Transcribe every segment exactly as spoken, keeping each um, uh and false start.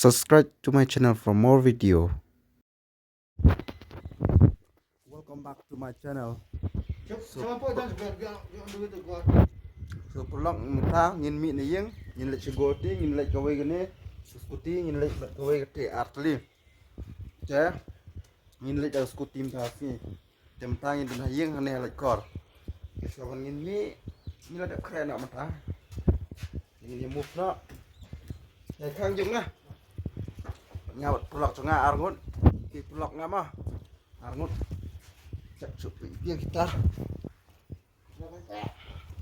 Subscribe to my channel for more video. Welcome back to my channel. So, so paralok, mynta ngin mih na ïing, ngin leit sha Guwahati, ngin leit kawei kane, sha scooty, ngin leit kawei kate ar tylli. Te ngin leit da scooty mynta sngi. Te mynta ngin don ha ïing hangne ha Laitkor. Te shuwa ban ngin mih, ngin la dep khreh noh mynta. Ngin ïa move noh. Ïa khang jong nga. Nga bad paralok jong nga ar ngut. Ki paralok nga ma. Ar ngut. Chak chup ïa kita.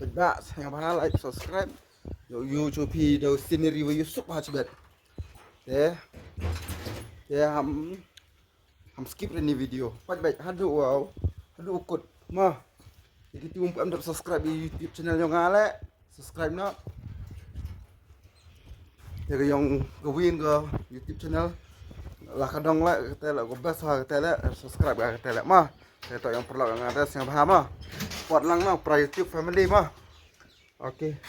Paidbah, sngewbha like, subscribe. Ïoh, ïoh, ïoh phi da scenery wa ïoh suk ha chibet. Te, te ham, ham skip ïa kane video. Paidbah, haduh wow, haduh u kut. Ma, ïa kito kiba ym dep subscribe ïa YouTube channel jong nga leh, subscribe noh. Ïa ka ïong ka win ka YouTube channel. La ka dong leh, kata leh ka best ha kata leh, subscribe ha kata leh. Ma, ïa to ïong paralok nga te sngewbha ma. Support lang ma, para YouTube family ma. Okay.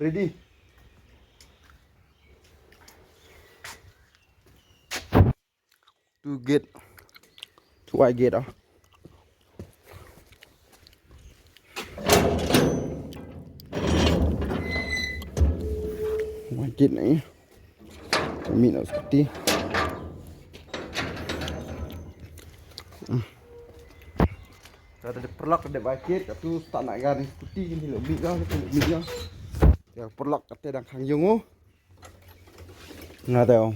Ready. Two gate. Two wide gate ah. Wide gate ni. Mih noh scooty. Hmm. Ka da paralok da bakit, katu start na ka ni scooty ni lo mih ka, lo mih ka. Ya paralok kata dang khang ïung u. Nga tau.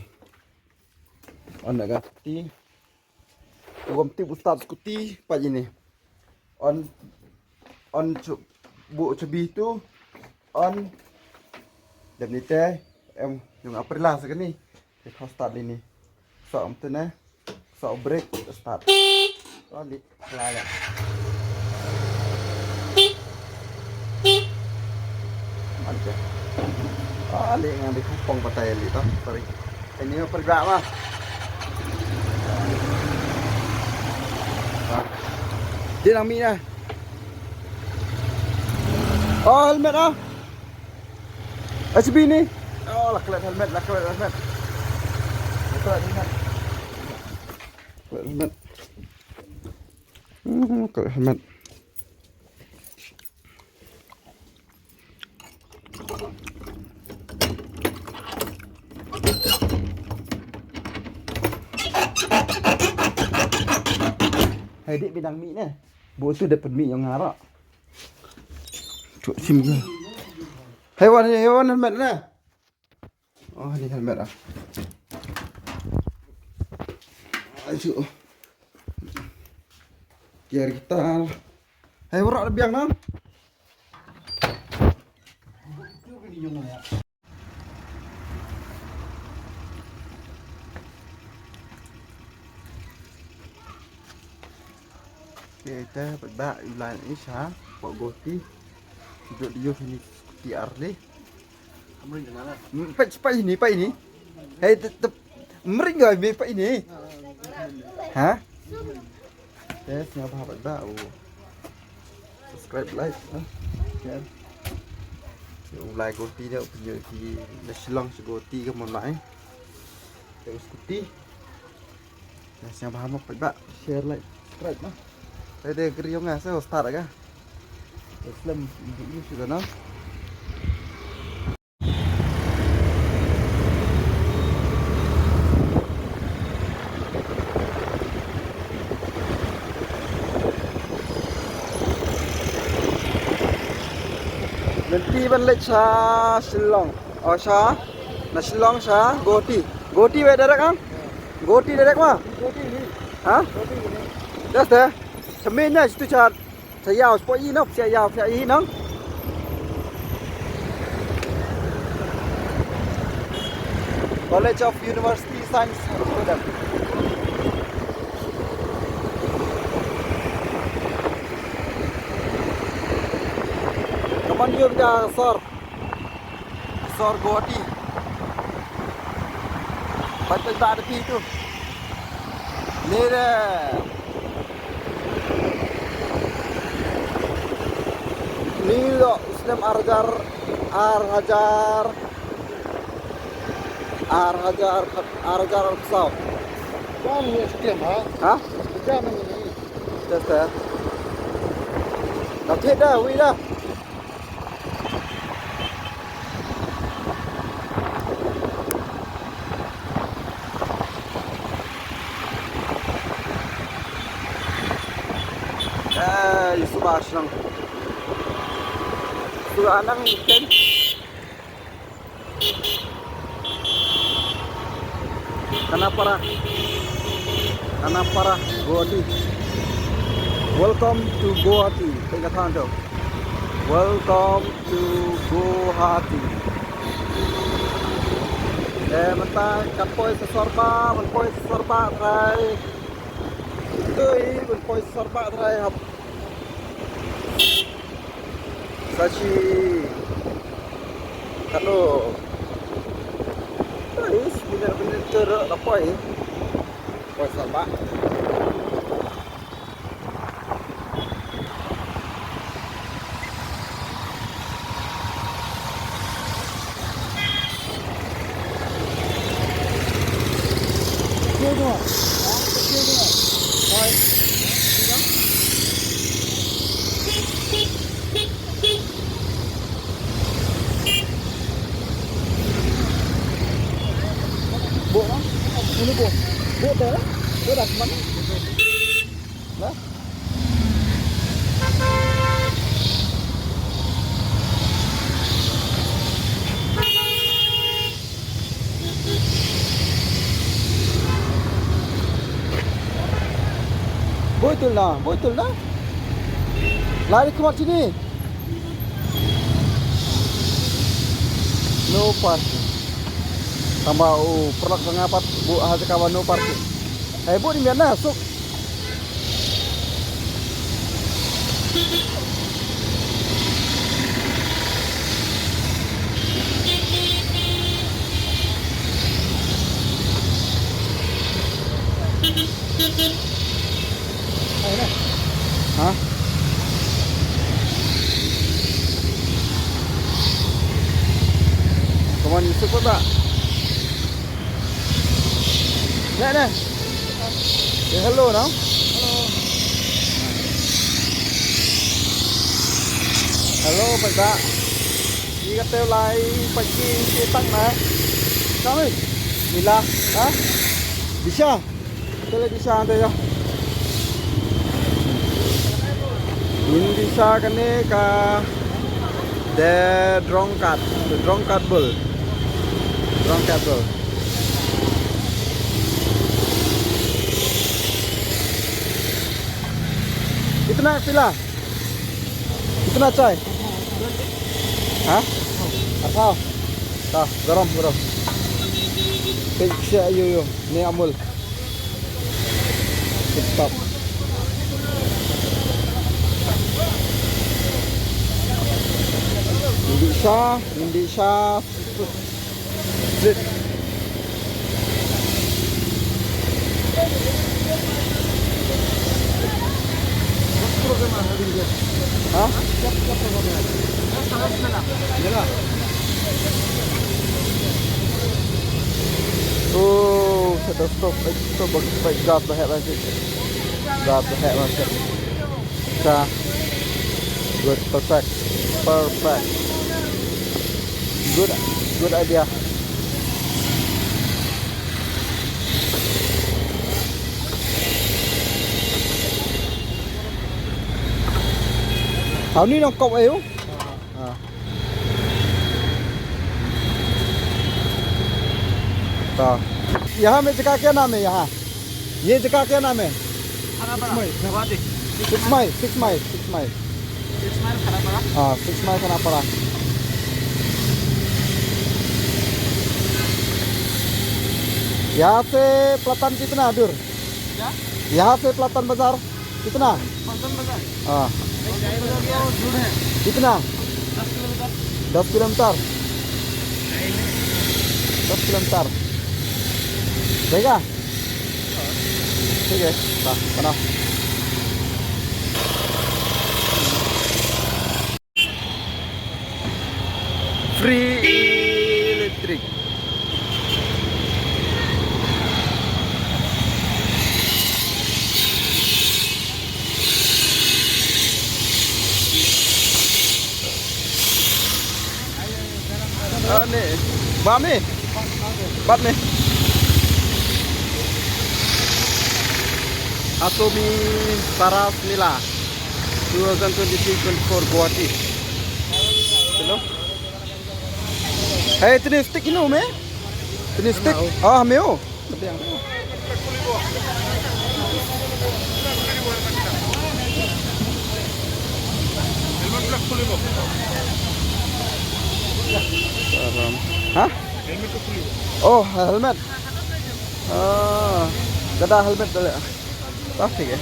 On na ka scooty. Wan tip u start scooty, pat ïa ni. On, on chu, buh chabi tu, on. Dep ni te, em, ïa nga pyrla sa kani. Te kho start ïa ni. Sa um te ne, sa brake, start. Oh, li, pyrla ïa. Ante. Ah, li ngan di kupong patai li to. Sorry. Ini mah pergerak mah. Ah. Dia nang mi dah. Oh, helmet ah. H B ni. Oh, lah kelat helmet, lah kelat helmet. Lah kelat helmet. Kelat helmet. Hmm, kelat helmet. Hai dik bidang mi ne. Bo tu dapat mi yang ngarak. Cuk sim ke. Haiwan, haiwan helmet ne. Oh, ni helmet ah. Ayo. Gear kita. Hai, warak biang nang. Okay, te pat ba u lai ni sha, pat goti. Duduk dia sini seperti arli. Pait, pait ini, pait ini. Hei, tetep mering ga me pait ini. Ha? Yes, nga ba ba ba. Subscribe, like, ha? Share. Yo, like goti da, punya di national goti ke mon lai. Terus kuti. Ïa, sngewbha mo, peit ba, share, like, subscribe noh. Te te kri ïong nga sa start ka. Te slem, ïa shu da noh. Lynti ban leit sha Shillong. Oh, sha, na Shillong sha Guwahati. Guwahati wei direct ang? Guwahati direct ma? Guwahati ni. Ha? Guwahati ni. Just there. Sa main na situ sha, sha ïaw, sha i nong, sha ïaw, sha i nong. College of University Science student. Kaman yun ka sir. Sor Guwahati. Pat pat ba da pi tu. Ni de. Ni lo snem ar hajar, ar hajar Ar hajar, ar hajar arphew saw. Jam ni stem ha? Ha? Jam ni. Test ya. Dah thied dah, wei dah. Eh, Yusuba Ashnang. Suba Anang Ten. Khanapara. Khanapara, Guwahati. Welcome to Guwahati. Peit ka thaiñ to. Welcome to Guwahati. Eh, mynta kan poi sha Sorbah, kan poi sha Sorbah trai. Tui, kan poi sha Sorbah trai hap. Sa shi. Kano. Ais, bina bina tera lapoi. Poi Sorbah. Bok lah. Ini bok. Bok dah lah. Bok dah kemana? Lah. Boi tul na, boi tul na. Lari khmat sini. No parking. Tangba u paralok jong nga pat buh ha jaka ba no parking. Hai buh ni mian na suk. Ha? Kawan Yusuf ko tak? Nè nè. Say hello now. Hello. Hello, pait ba. Ki katto lai pait ki ki tang na. Kami. Mila, ha? Disha. Te la Disha te ya. Ngin Disha kane ka The Drunkard, The Drunkard Bull. Drunkard Bull. कितना पीला? कितना चाय? हाँ? अठारह। हाँ, गरम, गरम। Peit sha ïa u, ne Amul. Tip top. Ngin dih sha, ngin dih sha. Street. Ha? Oh, sa da stop, eh, stop, bagi, bagi gas dah hek lah, cik. Gas dah hek lah, cik. Sa. Good, perfect. Perfect. Good, good idea. Hau ni nongkop ayu? Ah. Ta. Yaha mein jaka kya naam hai yaha? Ye jaka kya naam hai? Khanapara. Guwahati. Six mile, six mile, six mile. Six mile Khanapara. Ah, six mile Khanapara. यहाँ से पलटन कितना दूर? क्या? यहाँ से पलटन बाजार कितना? पलटन बाजार? हाँ। पलटन बाजार तो दूर है। कितना? दस किलोमीटर। दस किलोमीटर? दस किलोमीटर। जाएगा? ठीक है, हाँ, बनाओ। Free electric. Ba me. Bat me. Asami Saras Mela two thousand twenty-three twenty-four, Guwahati. Hello. Hey, tini stick ino me? Tini stick. Ah, me o. Salam. Ha? Oh, helmet. Ah, kata helmet tu lah. Tak, thik hai.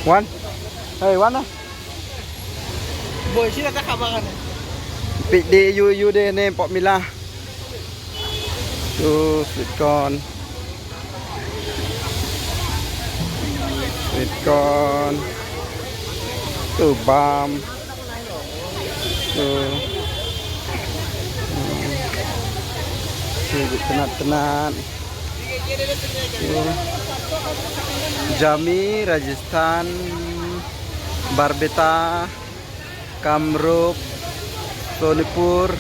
Wan. Hey, wan ah. Boy, sila tak kabangan. Pik de yu yu de ne pok mila. Tu sweet corn. Sweet corn. Tu bam. Tu. Hmm. Tu tenat-tenat. Tu. Jami, Rajasthan, Barbeta. Kamrup, Sonipur,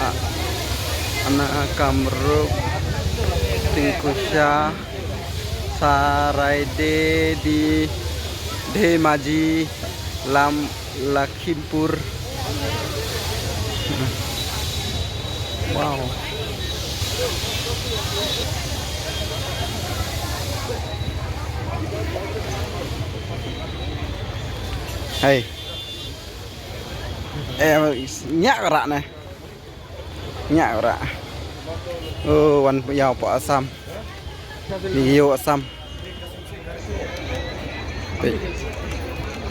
ah, ana Kamrup, Tingkusha, Saraide di Dhemaji, Lam Lakhimpur. Wow. Hey. Eh, nyak rak ne. Nyak rak. Oh, wan yau po Assam. Ni yo Assam. Peit.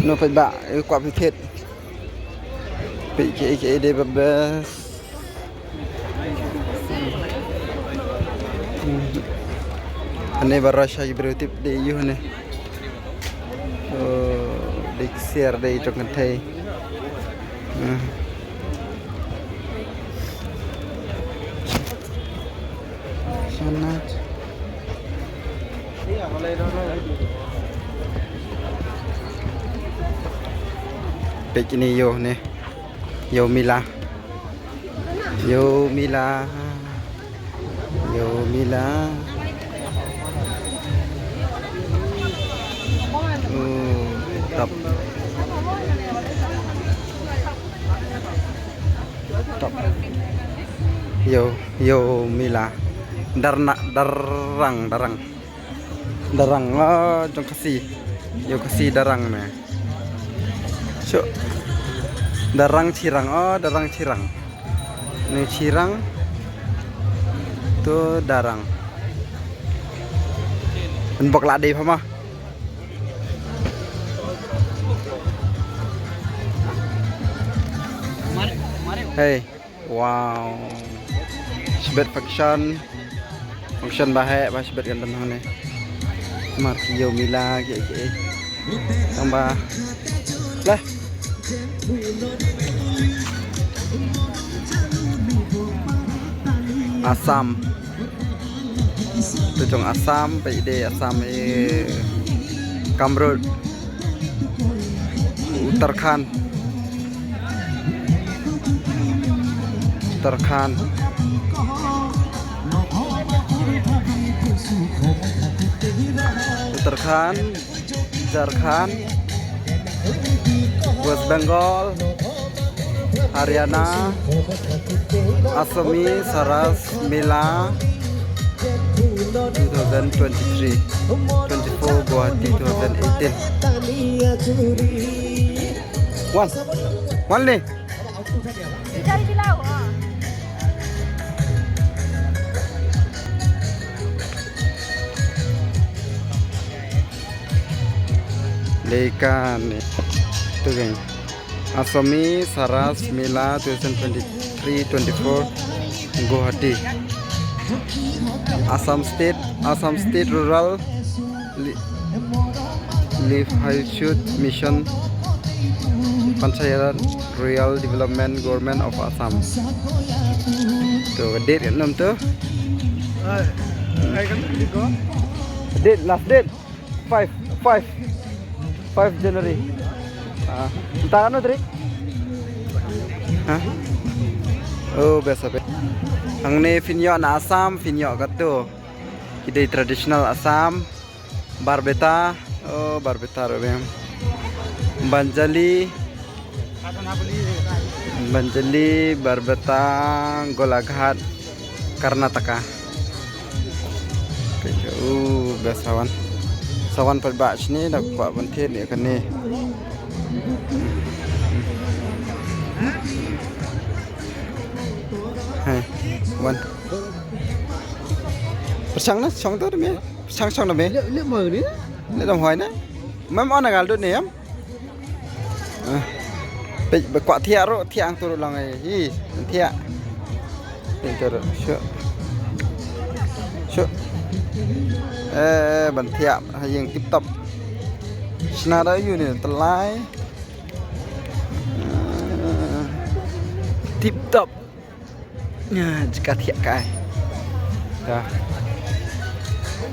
No peit ba, eh, kwah peit. Peit ke ke de ba best. Ane ba Russia ki briew tip de yu ne. Oh, de ksiar de jong kan thei. Hmm. Sanat. Peit kine yo ne. Yo mila. Yo mila. Yo mila. Oh, top. Top. Yo, yo mila. Darna, darang, darang. Darang, ah, jong Khasi. Yo Khasi darang ne. Shu. Darang chirang, ah, darang chirang. Ni chirang. Tu darang. Pynbok la dei pha ma. Hey. Wow. Shibet function. Function ba heh, ba shibet kan don hangne. Mar ki yo mila ki ki. Tang ba. Lah. Assam. Tu jong Assam, peit de Assam, eh, Kamrup, Uttarakhand, Uttarakhand, Uttarakhand. Jharkhand, West Bengal, Haryana, Asami Saras Mela two thousand twenty-three, twenty-four Guwahati two thousand eighteen. Wan, wan ne. Lekan tu geng. Asami Saras Mela twenty twenty-three twenty-four Guwahati. Assam State, Assam State Rural Li-, Livelihood Mission, Panchayat Rural Development, Government of Assam. To, date enam tu? Date, last date? Five, five, five January. Ah, entah anu tarik? Hah? Oh, biasa be. Hangne phin ïoh na Assam, phin ïoh katu. Ki dei traditional Assam. Barbeta, oh, Barbeta ruh biang. Banjali, Banjali, Barbeta, Golaghat, Karnataka. Okay, uh, best sawan. Sawan pat ba shini da kwah ban thied ïa kane. Hey, wan. Pyrshang na, shong tu demi. Shang shang na me. Leh, leh mo ni? Leh dam hoi na. Mem on agal dut ne yam. Ah. Pe, pe kwah thiah ruh, thiah ang tu ruh lang ai. Hi, thiah. Thiah tu ruh. Shu. Shu. Eh, ban thiah ha ïing tip top. Shna da yu ni telai. Ah. Tip top. Nya, jaka thiah kai. Dah.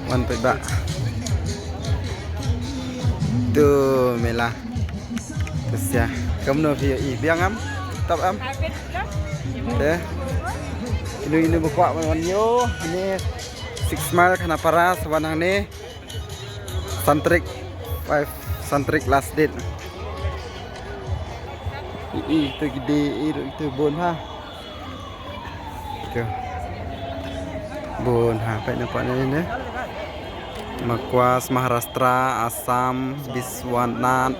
Wan peit ba. Tu mela. Kesia. Kamno phi ïohi, biang am? Top am? Te. Inu inu ba kwah wan wan ïoh. Ni Six Mile Khanapara sa wan hangne. San tarik, five, san tarik last date. I, i, tu ki dei, i, tu bun ha. Tu. Bun ha, peit nampak ni, ni. Makwas, Maharashtra, Assam, Biswanath,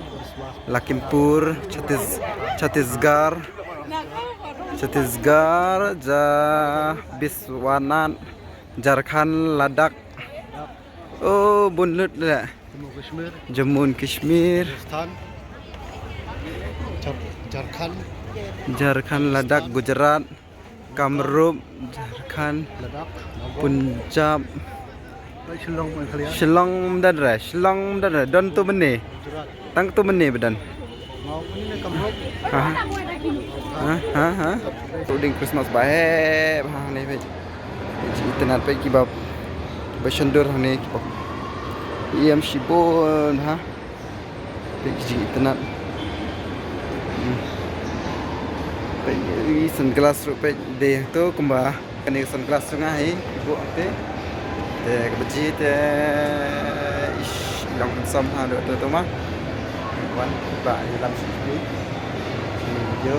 Lakhimpur, Chhattis-, Chhattisgarh, Chhattisgarh, Ja-, Biswanath, Jharkhand, Ladakh. Oh, bun lut le. Jammu Kashmir. Jammu and Kashmir. Rajasthan. Jhar-, Jharkhand. Jharkhand, Ladakh, Gujarat, Kamrup, Jharkhand, Ladakh, Punjab. Shillong, Meghalaya. Shillong mdan re, Shillong mdan re. Don tu mene. Gujarat. Tang tu mene bedan. Ha ha. Ha ha ha. Wedding Christmas ba he, ba ne peit. Peit itynnad peit kiba, kiba shondur hangne kiba. Ïam shibun ha. Peit ki jingïatynnad. Hmm. Peit ki sunglass ruh peit dei to kumba. Kane ka sunglass jong nga hi, i buh te. Te ka baji te, ish, i long handsome ha, dei to, to ma. Wan, ba, i lam sini. Sini video.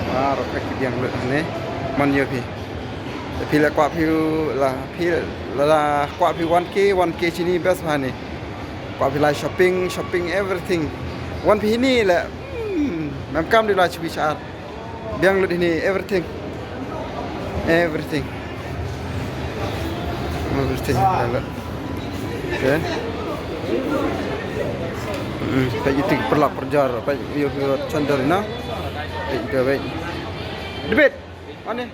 Wah, rokat ki biang lut hangne. Mon ïoh phi. Te phi la kwah phi la, phi la, la kwah phi one K, one K shini best hangne. Kwah phi la shopping, shopping everything. Wan phi hini le, hmm, mem kam dei la shuh shuh. Biang lut hini, everything. Everything. Everything biang lut. Okay. Hmm, peit ïa ki paralok parajor, peit ïa ki chandor na. Peit ïa ki, peit. Debit. Mana?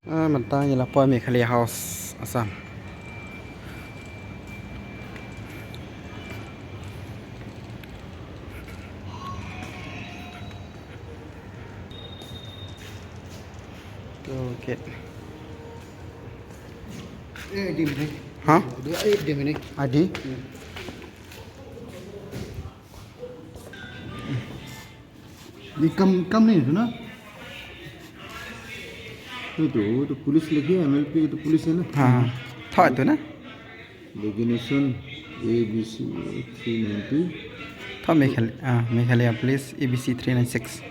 Ah, mynta ngi la poi Meghalaya House, Assam. To, gate. Eh, di mana? Ha? Dia, eh, di mana? Adi? Hmm. Ni kam, kam ni tu na? Tu, tu, tu police lagi, M L P tu police na? Ha. Thok tu na? Designation A B C three ninety. Thok Meghal-, ah, Meghalaya Police A B C three nine six.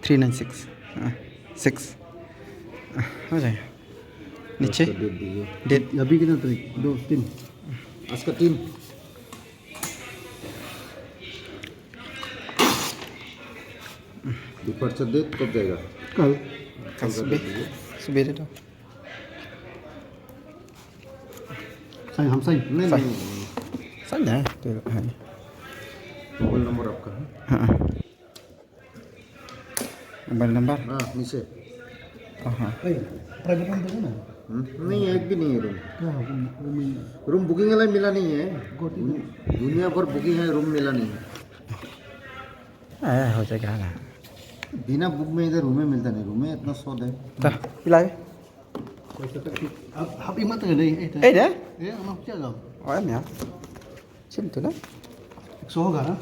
Three nine six. Ah, six. Ah, हो जाएगा। नीचे। आज का डेट दीजिए। डेट। अभी कितना तारीख? दो, तीन। आज का तीन। डिपार्चर डेट कब जाएगा? कल। कल का डेट दीजिए। सुबह दे दो। साइन, हम साइन। नहीं, साइन। नहीं, नहीं, नहीं। साइन है, तो है। मोबाइल नंबर आपका है? हाँ। मोबाइल नंबर? हाँ, नीचे। हाँ, हाँ। ए, प्राइवेट रूम देखो ना। हम्म, नहीं, एक भी नहीं है रूम। क्या है? रूम, रूम ही नहीं। रूम बुकिंग वाला मिला नहीं है। गोटी दुन-, दुनिया भर बुकिंग है, रूम मिला नहीं है। ए, हो जाएगा ना। बिना बुक में इधर रूम ही मिलता नहीं, रूम में इतना शॉर्ट है। ता, पिलाए। Hap, hap imat tengah dei, eh, tengah. Eh, dah? Eh, amat pecah kau. Oh, em ya. Macam tu lah. Ekso hoga, ha?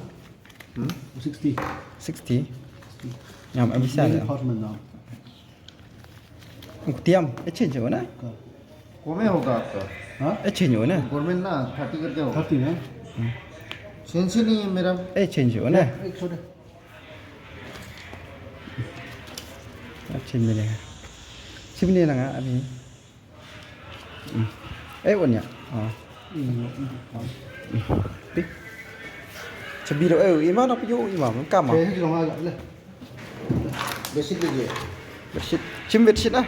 Hmm? Sixty. Sixty. Sixty. Yang abis ada. Hot man now. Tiam, eh, change ho na? Ka. कम ही होगा आपका। हाँ? Eh, change ho na? गवर्नमेंट ना, थर्टी करके होगा। थर्टी ना? Hmm. चेंज ही नहीं है मेरा। Eh, change ho na? एक सौ दे। Change मिलेगा। Change मिलेगा अभी। Hmm. Eh, wan ya. Ah. Hmm. Pi. Chabi do, eh, ima na pio ima, kama. Eh, di kama le. Bedsheet लीजिए। Bedsheet. Chim bedsheet ah.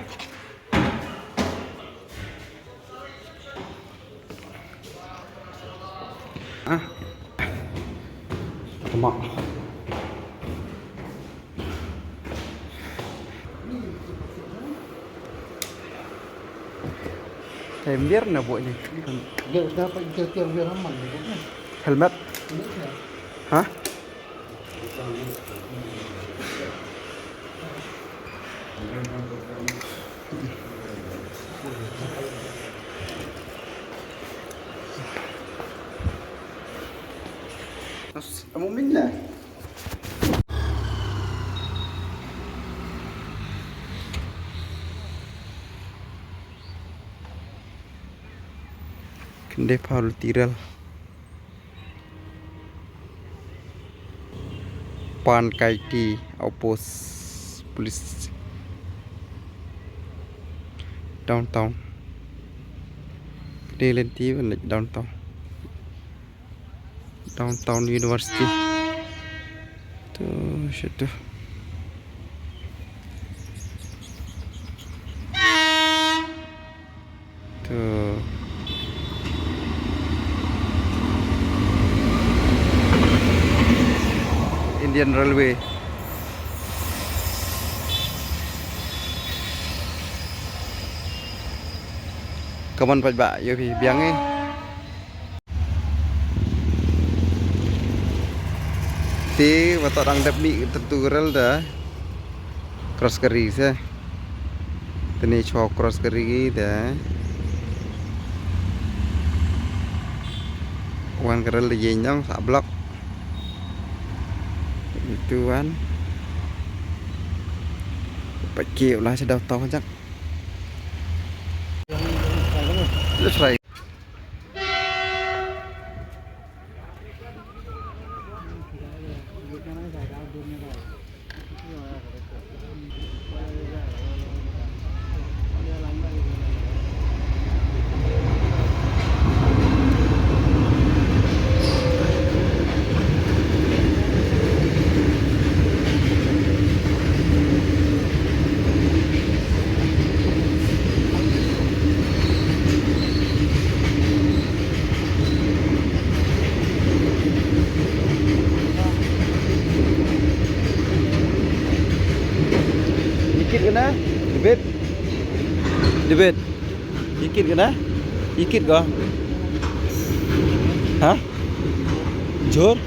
Ah. Tama. Helmet na buat ni. Dia dapat dia tiang dia ramai ni. Helmet? Helmet ya. Ha? Amo minna. Kende parul tiral. Pan Kaiti outpost police. Downtown. Kende lenti ban leit downtown. Downtown University. Tu, situ. Tu. Indian Railway. Kaman pat ba, yo phi biang eh. Te wat dang dep mih tu ka rel da cross kari se. Tene chwa cross kari da. Wan ka rel da yen dong sa block. Itu wan. Pakai ulah sudah tau jak. Let's try. Ikit kena? Debit. Debit. Ikit kena? Ikit ko? Ha? Jhur?